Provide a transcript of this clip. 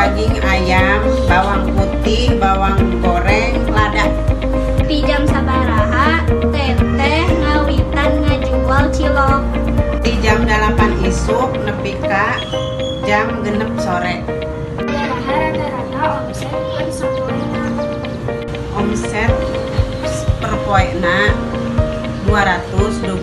Daging ayam, bawang putih, bawang goreng, lada. Di jam sabaraha Teteh ngawitan ngajual cilok? Di jam 8 isuk nepi ka jam 6 sore. Sabaraha rata-rata omset per sapoena? Omset per poena 225.